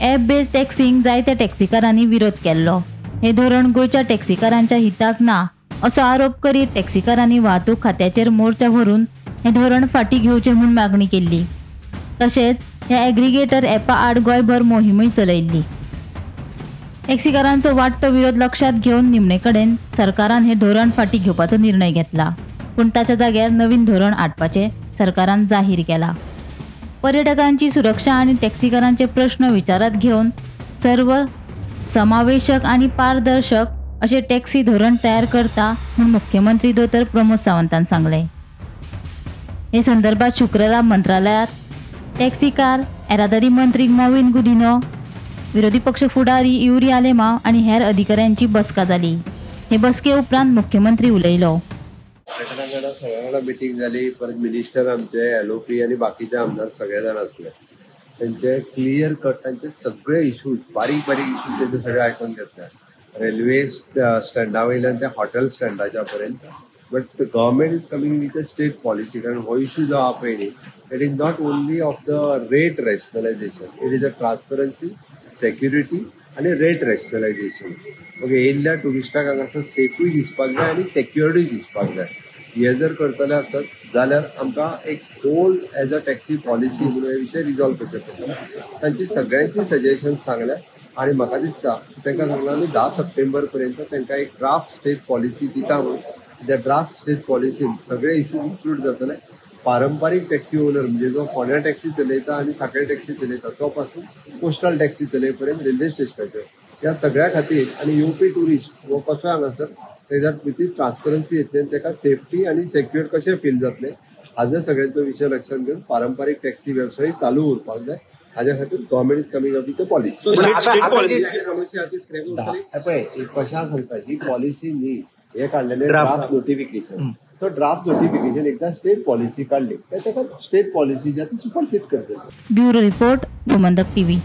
App बेज टॅक्सींक जायत्या टॅक्सीकारांनी विरोध केल्लो. हे धोरण गोंयच्या टॅक्सीकारांच्या हिताक ना असो आरोप करीत टॅक्सीकारांनी वाहतूक खात्याचेर मोर्चा व्हरून हे धोरण फाटीं घेवचें म्हूण मागणी केल्ली. तशेंच ह्या एग्रीगेटर ॲपा आड गोंयभर मोहिमूय चलयल्ली. टॅक्सीकारांचो वाडटो विरोध लक्षांत घेवन निमणे कडेन सरकारान हे धोरण फाटीं घेवपाचो निर्णय घेतला, पूण ताच्या जाग्यार नवीन धोरण हाडपाचें सरकारान जाहीर केला. पर्यटकांची सुरक्षा आनी टॅक्सीकारांचे प्रश्न विचारांत घेवन सर्व समावेशक आनी पारदर्शक अशें टॅक्सी धोरण तयार करता म्हूण मुख्यमंत्री दोतोर प्रमोद सावंतान सांगलें. हे संदर्भात शुक्रारा मंत्रालयात टॅक्सीकार, येरादारी मंत्री मॉविन गुदिन्हो, विरोधी पक्ष फुडारी युरी आलेमाव आनी हेर अधिकाऱ्यांची बसका जाली. हे बसके उपरांत मुख्यमंत्री उलयलो. सगळ्या मिटींग जाली, परत मिनिस्टर आमचे एलओपी आनी बाकीचे आमदार सगळे जाण आसले. त्यांचे क्लियर कट तांचे सगळे इश्यूज, बारीक बारीक इश्यूज तेंचे सगळे आयकून घेतले. रेल्वे स्टँडा वयल्यान ते हॉटेल स्टँडाच्या पर्यंत. But government is coming with a state policy. कारण हो इश्यू जो आहा पळय न्ही, it is not only of the rate rationalisation, it is a transparency, security आनी रेट रॅशनलायझेशन. ओके, येयल्ल्या ट्युरिस्टाक हांगासर सेफूय दिसपाक जाय आनी सेक्युअर्डूय दिसपाक जाय. हे जर करतले आसत जाल्यार आमकां एक whole as a taxi policy म्हणून हे विशय रिजॉल्व करचे पडटले. तांची सगळ्यांची सजेशन सांगल्या आनी म्हाका दिसता तांकां सांगलां आमी 10 सप्टेंबर पर्यंत तांकां एक ड्राफ्ट स्टेट पॉलिसी दिता म्हणून. त्या ड्राफ्ट स्टेट पॉलिसीन सगळे इश्यू इन्क्लूड जातले. पारंपारीक टॅक्सी ओनर म्हणजे जो फोंड्या टॅक्सी चलयता आनी साखळे टॅक्सी चलयता तो पासून कोस्टल टॅक्सी चलय पर्यंत रेल्वे स्टेशनाचेर ह्या सगळ्या खातीर आनी येवपी ट्युरिस्ट हो कसो हांगासर तेज्या भितर ट्रान्सपरन्सी येतली आनी ताका सेफ्टी आनी सेक्युअर कशें फील जातलें हाजो सगळ्यांचो विशय लक्षांत घेवन पारंपारीक टॅक्सी वेवसाय चालू उरपाक जाय. हाज्या खातीर government is coming up with a policy. पळय कशा सांगता, ही पॉलिसी न्ही, हे काडलेले ड्राफ्ट नोटिफिकेशन. तो ड्राफ्ट नोटिफिकेशन एकदा स्टेट पॉलिसी काडली काय ताका स्टेट पॉलिसी जी आसा ती सुपरसीड करतले. Bureau report, Gomantak TV.